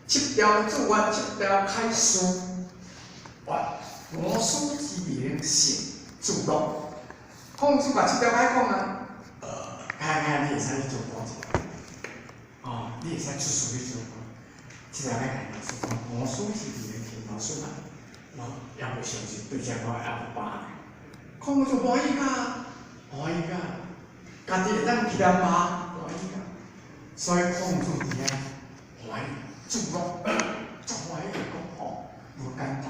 七條主願，七條開示，曰：吾師之名勝自樂。孔子共七條開講啊，開開你會使去做官一下，哦，你會使出仕去做官。七條開共老師講，吾師之名勝老師啊，我猶未相信，對這我猶無把握。孔子歡喜甲，歡喜甲，家己會當起來嗎？歡喜甲，所以孔子佇遐歡喜自樂，足歡喜講吼，無簡單，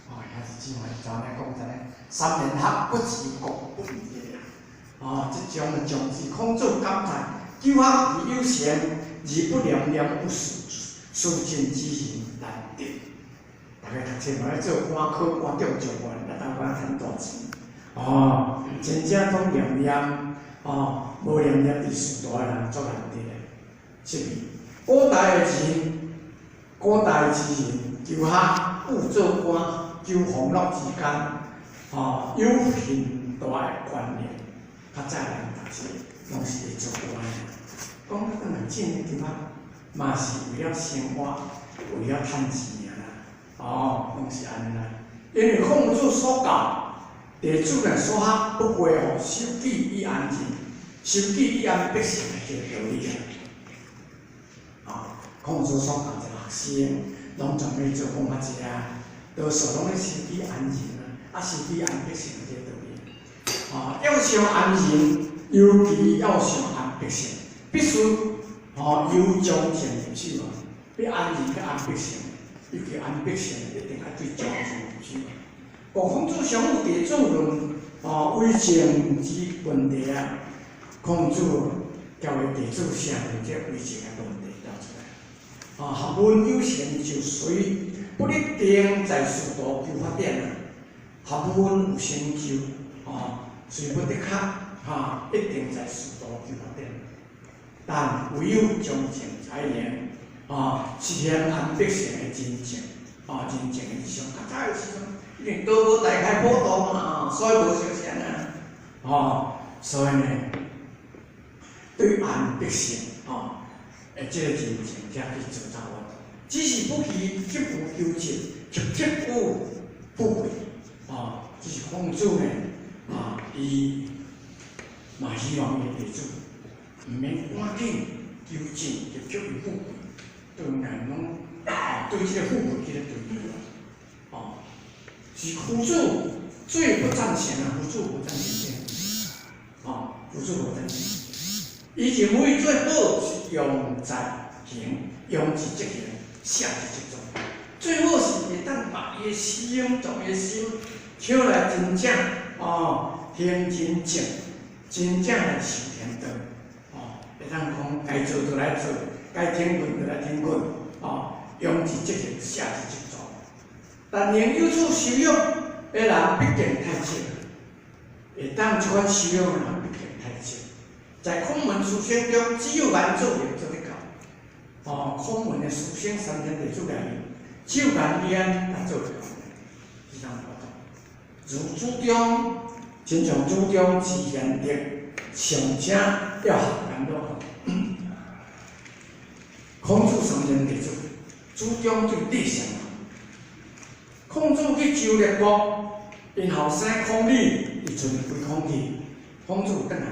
哦，遐是真歡喜，就按呢講知影，三年學不辭國不離的，哦，這種的種子，孔子感嘆：求學而有成，而不念念有事，事盡之人難得。逐家讀冊嘛，咧做官考官中狀元，啊，當官趁大錢。哦，真正講念念，哦，無念念佇仕途的人足難得的。是毋？古代的人，古代之人求學欲做官，求享樂之間，哦，有很大的關聯。較早人讀冊攏是會做官的，講轉來進求學，嘛是為了生活，為了趁錢爾啦。哦，攏是按呢啦。因為孔子所教，弟子呢所學，不過吼修己以安人，修己以安百姓的這個道理啊。哦，孔子所教一個學生，攏總欲做講較濟啊，多數攏咧修己安人啊，啊修己安百姓的這個道理。哦，要想安人，尤其要想安百姓，必須哦由忠進入手啊。欲安人欲安百姓，尤其安百姓，一定愛對忠進入手。故孔子常有弟子論哦為政之問題啊，孔子交伊弟子寫論這為政的問題提出來。啊，學問有成就雖不一定在仕途求發展啊，學問有成就，哦，雖不的確哈，一定在仕途求發展，但唯有忠誠才能，啊，實現安百姓的真正，啊，真正的理想。較早的時陣，因為都無大開普渡嘛，所以無相像啊，哦，所以呢，對安百姓，哦，的這個真正才去做走啊。只是不去急於求進，急急於富貴，啊，這是孔子呢，啊，伊嘛希望伊的弟子毋免趕緊求進，急急於富貴，當然攏啊對這個富貴起咧追求，哦，是夫子最不贊成啊，夫子無贊成這個，哦，夫子無贊成，伊認為最好是用在行，用之則行，捨之則藏。最好是會當把伊的心，將伊的心抽來真正哦，行真正，真正來修行道，哦，會當講該做就來做，該停困就來停困，哦，用之則行，捨之則藏。但能有此修養的人，畢竟太少。會當這款修養的人，畢竟太少。在孔門師生中，只有顏祖瑩做得到。哦，孔門的師生三千弟子內面，只有顏淵才做得到。非常普通。如子張，親像子張之賢德，尚且要學顏樂。孔子三千弟子，子張最理想。孔子去周列國，𪜶後生孔鯉伊賰歸空去，孔子轉來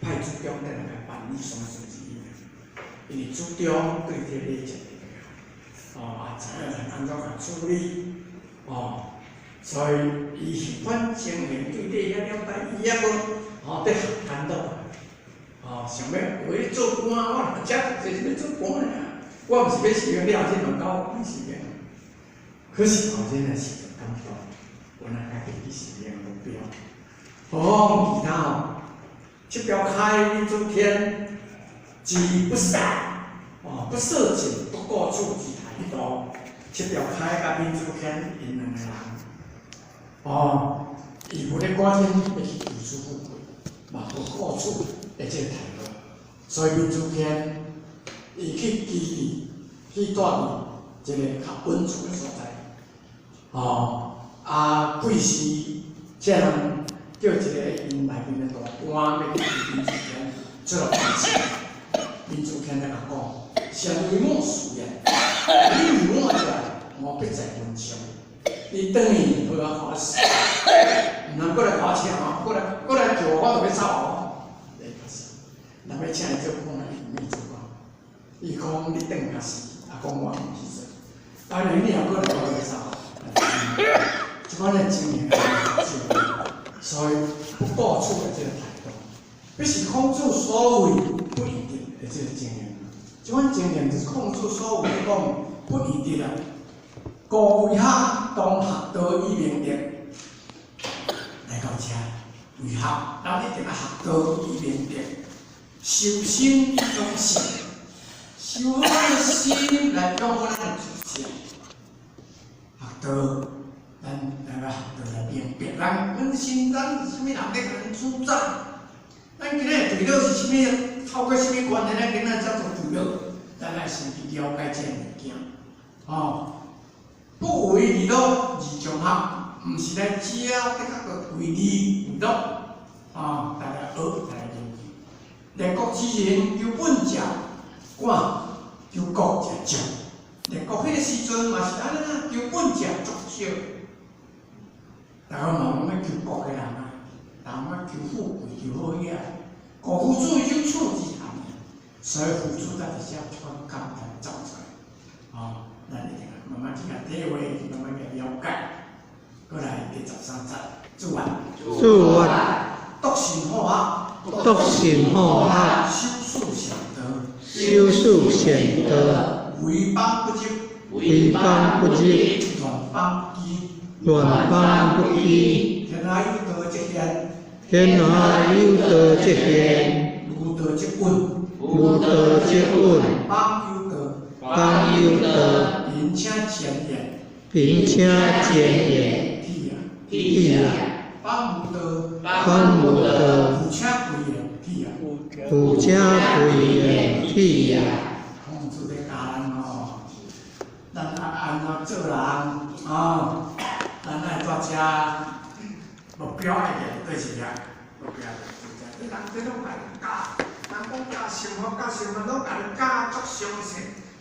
派子張轉來共辦理喪事之意。因為子張對這個禮節特別好，哦，啊，知影按怎共處理，哦，所以伊彼款情形對禮遐了解，伊猶閣吼佇學顏樂，哦，想欲學做官，我若遮濟是欲做官爾，我毋是欲修行了，這兩狗去修行。可是後日的時陣感動，原來家己去實現目標。何況其他吼，七條開閔子騫之不捨，哦，不捨盡不顧處之態度。七條開佮閔子騫𪜶兩個人，哦，伊無咧趕緊欲去求取富貴，嘛無顧處的這個態度，所以閔子騫伊去居去住佇一個較穩厝的所在。哦，啊，貴時這人叫一個𪜶內面的大官欲去求閔子騫出來辦事，閔子騫才共講，善為我事焉。你為我者，我必在雲上。你轉去好啊，看死，毋通閣來看車吼，閣來閣來叫我，我就欲走哦。你較是，若欲請伊做講啊，伊毋欲做講。伊講你轉較死，啊講我毋去做。當然你若閣來，我就欲走。這款的經驗所以不顧處的這个態度，彼是孔子所謂不以得的這个經驗。這款經驗就是孔子所謂講不以得啊。故為學當學道以明德，來到遮為學，咱一定愛學道以明德，修身養性，修好咱的心來養好咱的自性。學道，咱來學道來明白，咱本身咱是啥物人咧，共咱主宰。咱今仔對了是啥物？透過啥物關係，咱今仔才做對了。咱愛先去了解這个物件，吼。不為利樂而將學，毋是來遮的確個為利為樂，啊，大家學，大家研究。列國之人求本者寡，求國者眾。列國彼个時陣嘛是按呢啦，求本者足少。大家嘛攏欲求國的人啊，人欲求富貴，求好額。故夫子有處之談，所以夫子才佇遮這款感嘆走出來，哦，咱一定愛慢慢去共體會，慢慢去了解。閣來第13節，主啊，主啊，篤信好學，篤信好學，修事善道，修事善道，為邦不入，為邦不入，亂邦不羈，亂邦不羈。天下有道則現，天下有道則現，無道則隱，無道則隱。邦有道，邦有道，貧且賤焉，貧且賤焉，鐵啊，鐵啊。邦無道，邦無道，富且貴焉，鐵啊。富且貴焉，鐵啊。孔子咧教咱吼，咱愛按怎做人啊？咱愛蹛遮目標愛念佗一个目標佇遮，這人這攏共你教，人講教生活教生活攏共你教足詳細，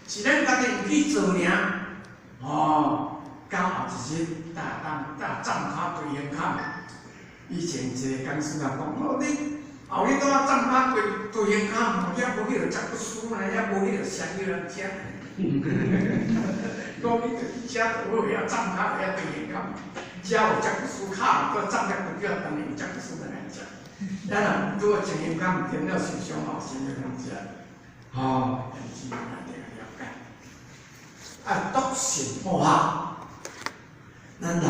是咱家己毋去做爾。哦，到後一日，逐當逐站跤對胸坎。以前一个講師啊講，哦你後日拄仔站跤對對胸坎，吼，也無彼个接骨師呢，也無彼个聲叫人食。講你著去食就好，遐站跤遐對胸坎，食有接骨師跤，閣站遐骨叫當然有接骨師來食。咱若拄仔前胸坎點了受傷後，先叫人食。吼，因此咱一定要了解。啊，篤信好學，咱人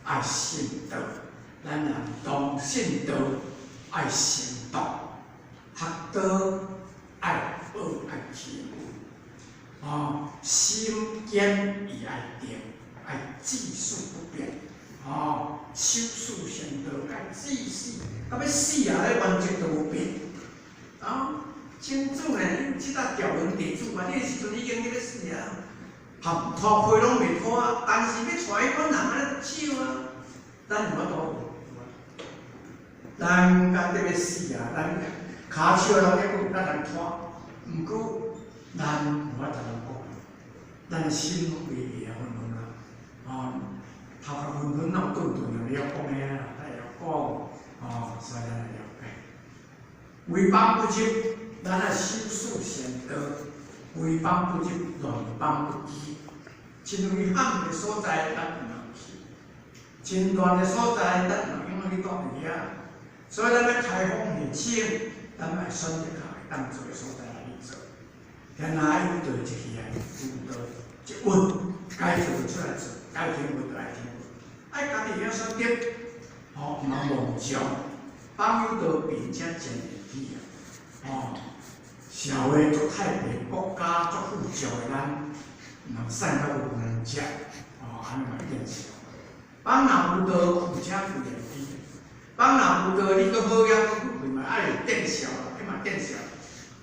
愛信道，咱人當信道，愛行道，學道愛學愛去。哦，心堅意愛定，愛志事不變。哦，修事善道，愛至死，到欲死啊！咧原則都無變。啊，曾子呢，有這搭條文弟子嘛，這个時陣已經欲死啊，含塗皮攏袂脫啊，但是欲娶彼款人按呢少啊，咱有法度？咱甲得欲死啊，咱跤手攏猶閣有力來拖，毋過咱無法度講，咱心攏袂會昏昏啊，哦，頭殼昏昏，哪有頓頓啊？你曉講的啊，才會曉講，哦，所以咱來了解。為邦不入，咱愛修事善道；為邦不入，亂邦不羈。真危險的所在，咱毋通去；真亂的所在，咱嘛永遠去蹛佇遐。所以咱欲開放熱情，咱愛選擇較會當做的所在來去做。天下有道則現，無道則隱。該做就出來做，該聽話就愛聽話，愛家己會曉選擇，吼，毋通妄想。邦有道，貧且賤焉，鐵啊！吼，社會足太平，國家足富足的咱，毋通散到無人食，吼，按呢嘛見笑。邦若無道，富且貴焉，鐵。邦若無道，你閣好額閣富貴嘛，愛會見笑啦，彼嘛見笑。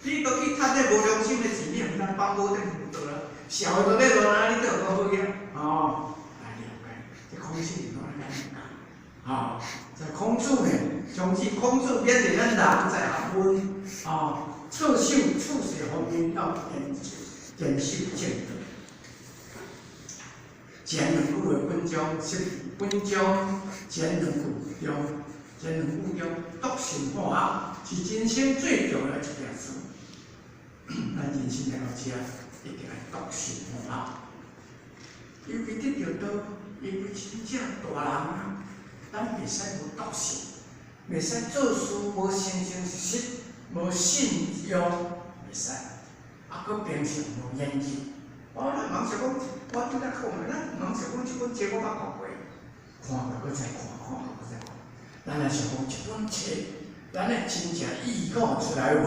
你都去趁這無良心的錢，你毋通邦無得無道啦。社會都咧亂啊，你倒有閣好額？吼，來了解，這孔子是按呢教，吼，在孔子呢，從此孔子勉勵咱人在學問，吼，操守處世方面要堅守正道。前兩句的本章，是本章前兩句中，前兩句中，篤信好學是人生最重要的一件事。咱人生來到遮，一定愛篤信好學。尤其得著道，因為真正大人啊，咱袂使無篤信，袂使做事無誠誠實實，無信用，袂使。啊，閣平常無研究。我咱毋通想講，我拄才講的，咱毋通想講這本冊我捌看過，看過閣再看，看過閣再看。咱若想講這本冊，咱的真正意義看有出來無？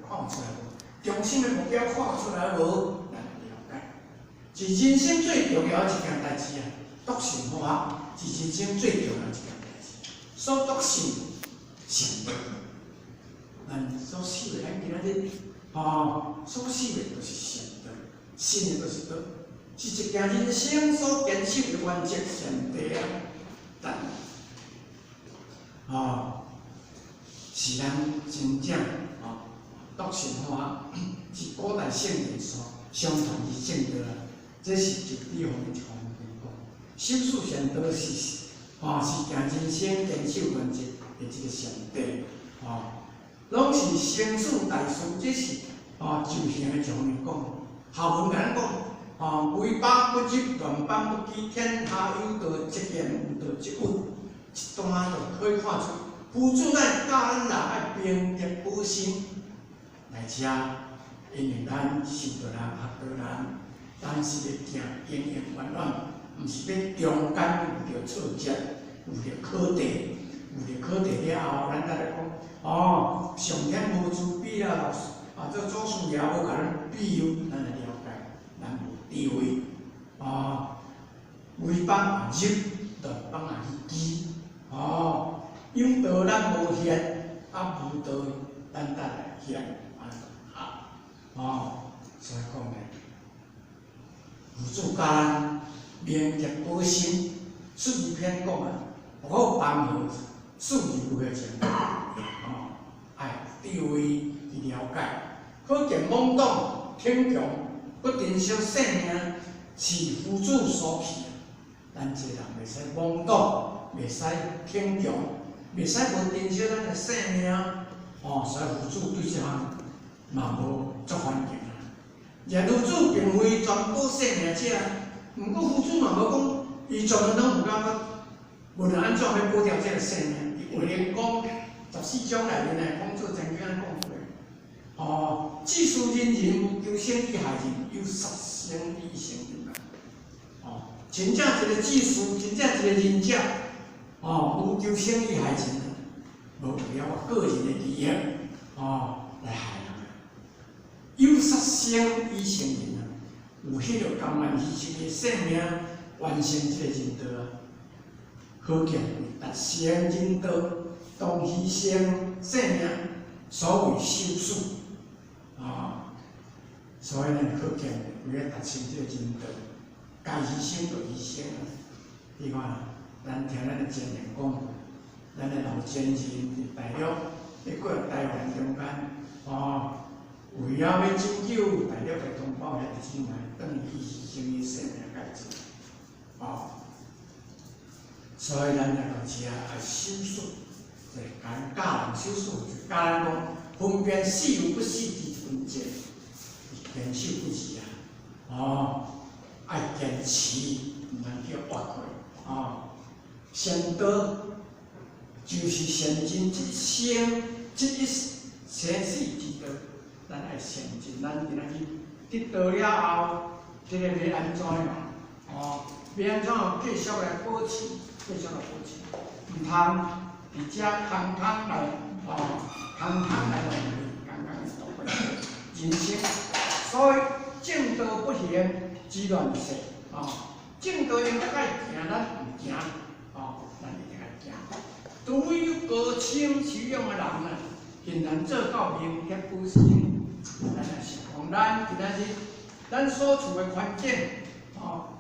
看有出來無？中心的目標看有出來無？咱來了解。是人生最重要的一件代誌啊！篤信好學是人生最重要的一件代誌。所篤信善道，咱所守的，咱今仔日吼所守的就是善道，信的就是道，是一件人生所堅守的原則前提啊。但吼是咱真正吼篤信好學，是古代聖人所相傳之正道啊。這是就這方面一方面講，修持善道是吼是行人生堅守原則的這個前提吼，攏是生死大事，這是吼就行的一方面講。下文共咱講，吼為邦不入，亂邦不拘，天下有道則言，無道則隱。這段就可以看出，夫子咱教咱人愛明哲保身來遮，因為咱受著人學著人，咱是咧行永永遠遠，毋是欲中間遇著挫折，遇著考題，遇著考題了後，咱才來講，哦，上天無慈悲啦，老師啊，這祖師爺無共咱庇佑，咱來了解，咱無智慧，哦，危邦入，亂邦也去拘，哦，有道咱無現，啊無道咱才來現，啊，哦，所以講呢，夫子教咱明哲保身，四字篇講啊，好幫助四字有彼前，哦，愛智慧去了解，可見懵懂、逞強、不珍惜性命，是夫子所棄。咱這人袂使懵懂，袂使逞強，袂使無珍惜咱的性命，哦，所以夫子對這項嘛無足歡迎啊。然夫子並非專保性命者，毋過夫子嘛無講，伊全部攏有感覺，無論按怎欲保掉這个性命，佇衛靈公14章內面來講做曾經按講過，哦，濟世仁人無求生以害人，猶殺生以成仁啊。哦，真正一个濟世，真正一个仁者，哦，無求生以害人，無為了我個人的利益，哦，來害人。猶殺生以成仁啊，有彼个甘願犧牲的性命，完成這个仁道啊。可見達成仁道，當犧牲性命，所謂修持啊。所以咱可見為了達成這个仁道，該犧牲就犧牲啊。你看，咱聽咱的前人講過，咱的老前人佇大陸，佇過來台灣中間，哦，為了欲拯救大陸的同胞，遐弟兄來，等於伊犧牲伊性命代志，哦。所以咱來到遮愛修持，就教教人修持，就教咱講分辨是與不是之分別，堅守不移啊！哦，愛堅持，毋通叫越過哦。善道就是善盡這一生、這一生死之道，咱愛善盡。咱今仔日得道了後，這个欲按怎樣？哦，欲按怎樣繼續來保持？繼續來保持，毋通佇遮空空來，哦，空空來浪費，空空來度過人生。所以正道不行，之亂世，哦，正道應該愛行，咱毋行，哦，咱一定愛行。除非有高深修養的人啊，竟然做到明哲保身。咱也是講，咱今仔日咱所處的環境，哦，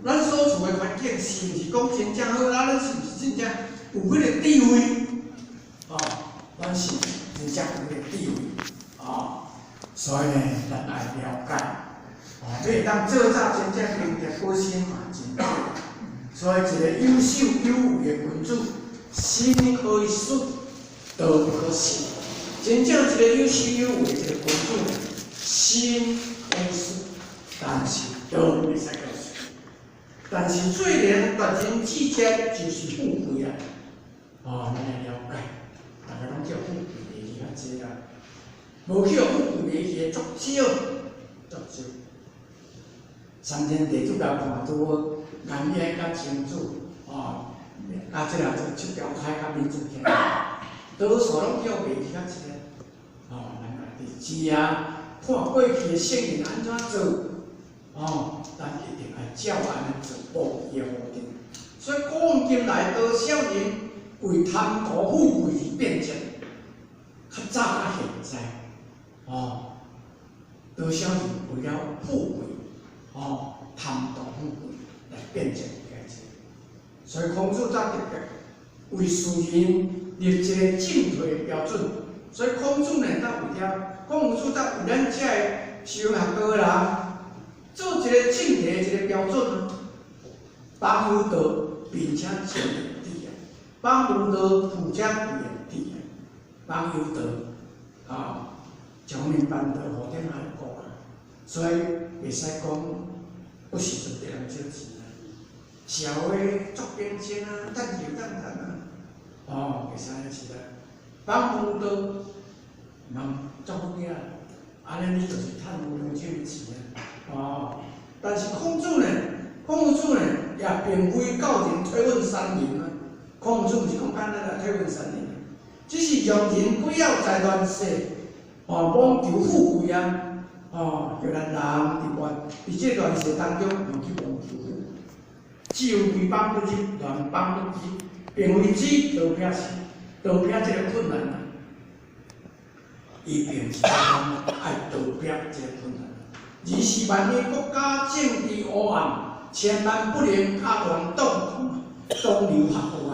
咱所處的環境是毋是講真正好？啊，咱是毋是真正有彼個智慧？哦，咱是真正有彼個智慧。哦，所以呢，咱愛了解，哦，你會當做早真正明白本身嘛真少。所以一個有守有為的君子，心可以死，道不可失。真正一個有守有為的一個君子，心可以死，但是道袂使閣失。但是做人待人之間就是富貴啊！哦，咱愛了解，大家攏叫富貴的去較濟啊，無去予富貴的去足少，足少。三天地主共看拄好，顏淵佮程子，哦，啊，這個七條開佮閔子騫，多數攏叫賣去較濟。哦，咱來佇知啊，看過去的聖人按怎做，哦，咱一定愛照按呢做，無伊的方針。所以古今來多少人為貪圖富貴而變節，較早較現在，哦，多少人為了富貴，哦，貪圖富貴來變節來做。所以孔子才特別為世人立一個進退的標準。所以孔子呢，才為了孔子才為咱這个修學道的人做一個進退的一個標準。邦有道，並且正言治啊；邦無道，富者不言治啊。邦有道，啊，將民辦道，後天來講啊。所以袂使講不時陣別人借錢啊，社會足變遷啊，等又等等啊，哦，袂使按呢是啦。邦無道，人足好囝，按呢你就是趁無良心的錢啊，哦。但是孔子呢，孔子呢也並非教人推問山林啊。孔子毋是講簡單來推問山林，只是讓人不要在亂世，哦，妄求富貴啊，哦，叫咱人佇亂佇這亂世當中，毋去妄求富貴。只有為邦不入，亂邦不知，並非指逃避是逃避這個困難啊。伊並是講愛逃避這個困難，而是萬一國家政治黑暗，千萬不能較亂動東流合污啊！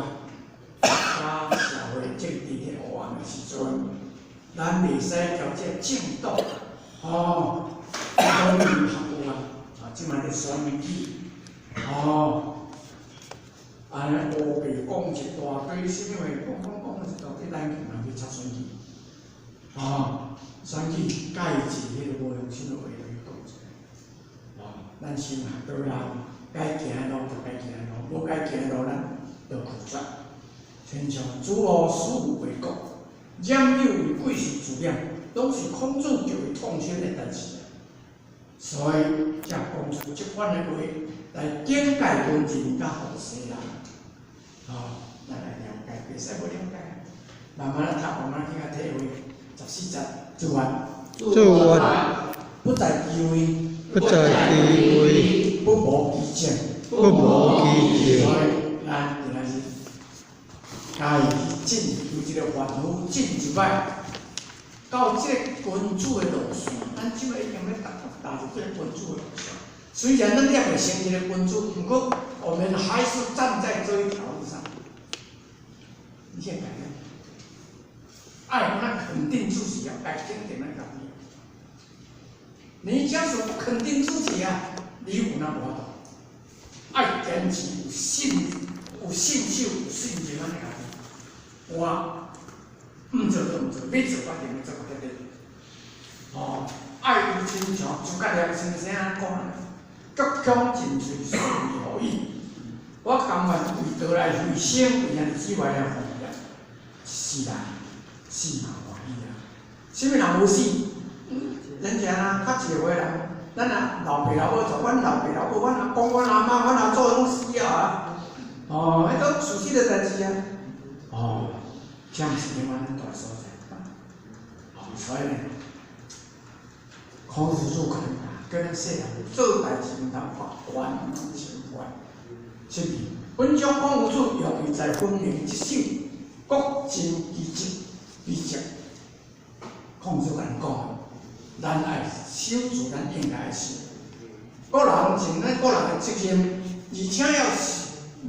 啊，社會政治的黑暗的時陣，咱袂使交這個政黨，哦，東流合污啊！啊，這擺咧選舉，哦，按呢烏白講一大堆，啥物話講講講一大堆，咱嘛去插選舉。哦，選舉蓋一彼個無良心的話去講出來，哦，咱先學倒人該行的路就該行的路，無該行的路咱就拒絕。親像子路死無為國，冉有為貴是自染，攏是孔子極為痛心的代誌。所以才講出這款的話來警戒文人佮後世人。哦，咱來了解，袂使無了解。慢慢仔讀，慢慢去共體會。14節，做完。做完。不在其位，不在其位，不謀其政，不謀其政。所以，咱今仔日家己進有一個凡夫進一擺到這個君子的路線，咱這擺已經欲踏踏入這個君子的路線。雖然咱猶未成一個君子，毋過我們還是站在這一條路上。你現在呢？愛那肯定自己啊，該肯定咱家己。你假使不肯定自己啊，你有哪無法度？愛堅持有信、有信守、有信任按呢家己。我毋做就毋做，欲做決定欲做決定。哦，愛有親像諸葛亮先生按呢講，鞠躬盡瘁，死而後已。我甘願為道來犧牲，為兄弟姊妹來奉獻。是啦，死嘛歡喜啊！啥物人無死？人家啊，較濟歲人，咱啊老爸老母做，阮老爸老母，阮阿公、阮阿嬤、阮阿祖攏死啊！哦，彼都事實的代誌啊！哦，這毋是永遠咱蹛所在。哦，所以呢，孔子做肯叫咱細漢做代誌毋通發願情懷。是毋？本章孔夫子用意在分明職守，各盡其職，其責。孔子共咱講，咱愛守住咱應該的守。各人盡咱各人的責任，而且要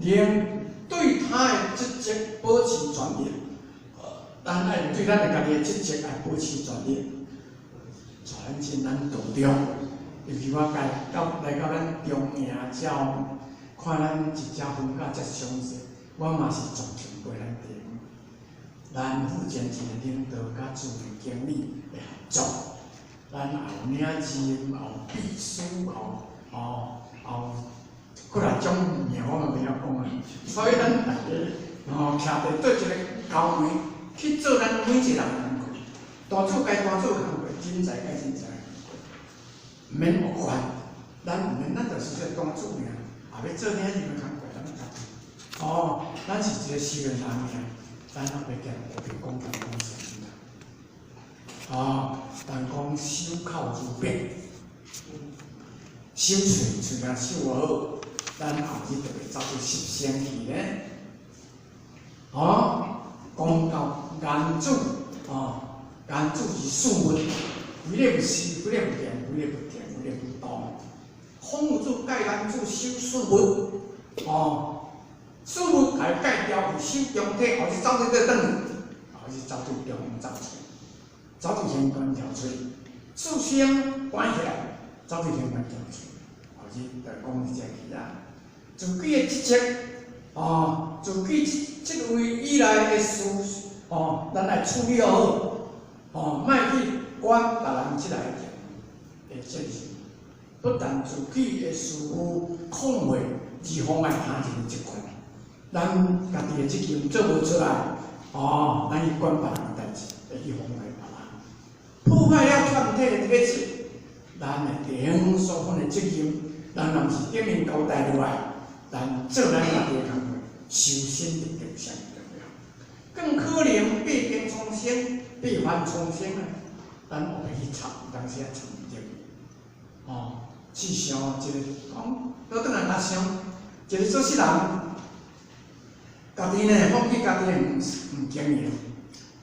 能對他的職責保持專業。咱愛對咱的家己的職責愛保持專業。帶咱進咱道中，尤其我家到來到咱中營之後，看咱一隻分甲遮詳細，我嘛是足敬佩咱地方。咱負責一个領導佮主任經理的合作，咱也有領事，也有秘書，也有哦，也有幾若種名我嘛袂曉講啊。所以咱大家哦，徛佇對一个高位去做咱每一个人的工課，大主該大主的工課，人才該人才的工課，毋免惡管，咱毋免，咱就是這個大主爾，也欲做領事的工課，咱家己。哦，咱是一個修煉人爾，咱也袂驚烏白講講講啥物。哦，人講守口如瓶，守喙喙若守無好，咱後日就會走去濕生氣咧。哦，講到顏子，哦，顏子是四物，非咧毋思，非咧毋念，非咧不聽，非咧不動。孔夫子教顏子守四物，哦，四物共伊戒掉去守中體，後日走對倒轉去，後日走對中走出，走對玄關跳出，四聲關起來，走對玄關跳出，後日就講這去啊。自己的職責，哦，自己這位以來的事，哦，咱愛處理好，哦，莫去管別人這來的責任。不但自己的事務控會而妨礙他人的責任，咱家己的責任做無出來，哦，咱去管別人的代誌，會去妨礙別人，破壞了團體的秩序，咱的弟兄所負的責任，咱若毋是頂面交代落來，咱做咱家己的工課，修身立德上重要。更可能百病叢生，百患叢生啊！咱烏白去插，有當時啊插毋著。哦，試想一个講，倒轉來來想，一個做事人，家己呢放棄家己的毋毋經營，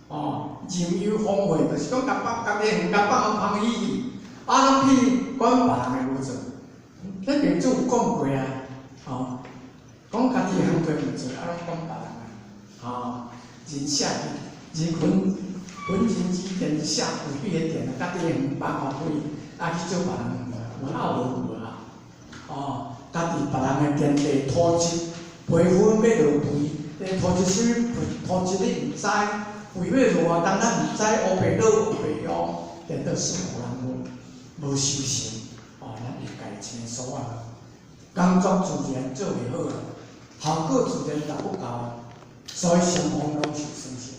哦，任由荒廢，就是講共放家己的園共放予芳去，啊，攏去管別人的無做。咱朋主有講過啊，哦，講家己的工課毋做，啊，攏管別人的，哦，人下人雲雲人之田下有彼个田，家己的園放予廢，啊去做別人的園，有啊無有啊？哦，家己別人的田地土質，皮膚欲落肥，這土質啥物土質你毋知，肥欲落偌重咱毋知，烏白落烏白用，顛倒算予人無無修成，哦，咱應該清楚啊。工作自然做袂好啊，效果自然達不到，所以雙方攏受損失。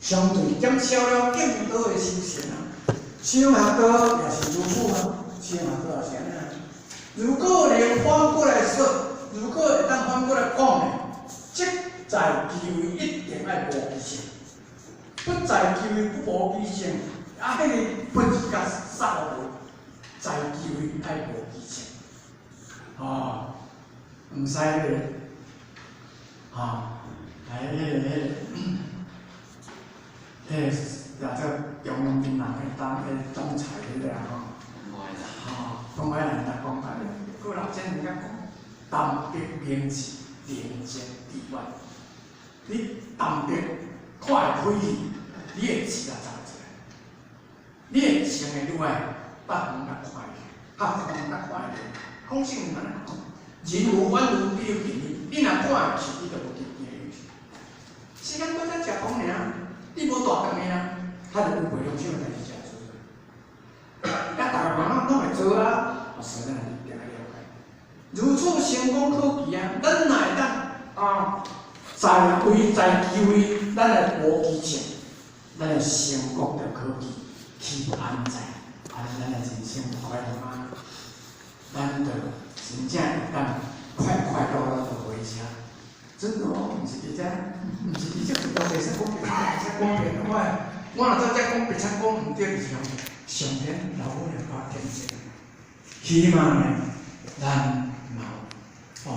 相對減少了更多的修行啊，修學道也是如此啊，修學道也是按呢。如果連反過來說，如果會當反過來講呢，職在其位一定愛無其性，不在其位不無其性，啊，彼個不是共殺無，在其位愛無其性，哦，毋使彼个，吼，來彼个彼个，彼个叫做中央銀行的當的總裁彼个啊吼，吼，講歹難來講，啊，過老前人家講，淡泊明志，寧靜致遠。你淡泊看會開去，你的志也走出來，你的情會愈愛較遠較看去，較遠較看去。講聖言按呢講，人有遠慮必有近憂，你若看會去，你就無近憂。時間短才食講爾，你無大頓的啊，他就有袂良心的代誌誠濟。啊，逐个人攏會做啊，所以咱一定愛了解。如此成功可期啊，咱若會當啊，在位在其位，咱來無其性，咱的成功就可期，豈不安哉？按呢，咱的人生就快樂嗎？咱就真正會當快快樂樂的回家。真的哦，毋是佇遮，毋是佇這佛道會使講白，會使講白。我我若做遮講白，講毋對，就是上天老母來把天責。希望呢，咱嘛有哦，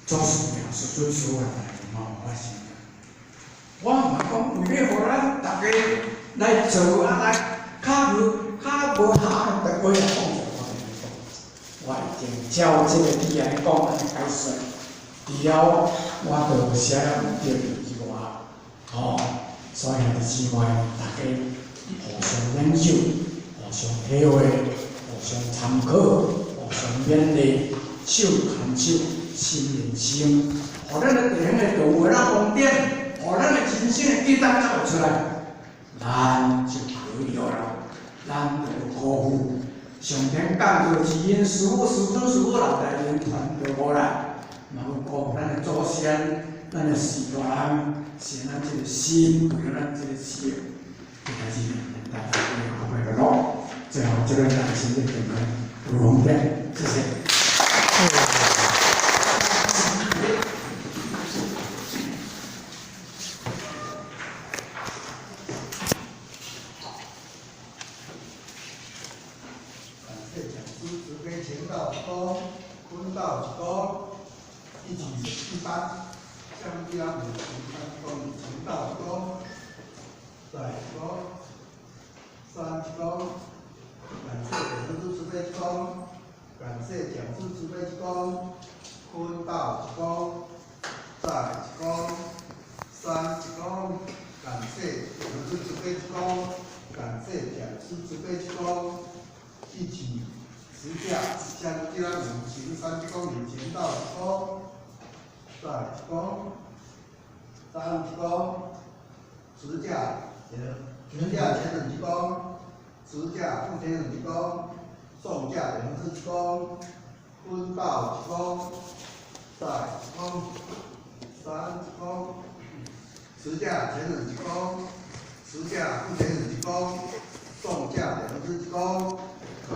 做事了，事做事啊，代誌嘛有發生。我嘛講為欲予咱逐家來做啊，來較好、較無下的話來講出來，我我已經照這個理來講，按呢解說。除了我就寫了毋對以外，吼，所以兄弟姊妹，大家互相研究，相體會，互相參考，互相勉勵，手牽手，心連心，予咱的弟兄的道有咱光點，予咱的人生的價值才會出來，咱就可以了，咱就無辜負上天降道之恩，師父、師尊、師母老大人傳道過來，嘛無辜負咱的祖先，咱的序大人，是咱這個心，為了咱這個事業，就開始大家會快樂。最後，這個咱身體健康，有福點，謝謝。感謝講師慈悲前道一功，坤道一功，一起一班，香江五行三功，前道一功，再一功，三一功。感謝講師慈悲一功，感謝講師慈悲一功，坤道一功，再一功，三一功。感謝講師慈悲一功，感謝講師慈悲一功，一起持架香江五行三功以前道一功，再一功，三一功，持架持架前等一功，持架副前等一功，送架兩次一功，坤道一功，再一功，三一功，持架前等一功，持架副前等一功，送架兩次一功。好。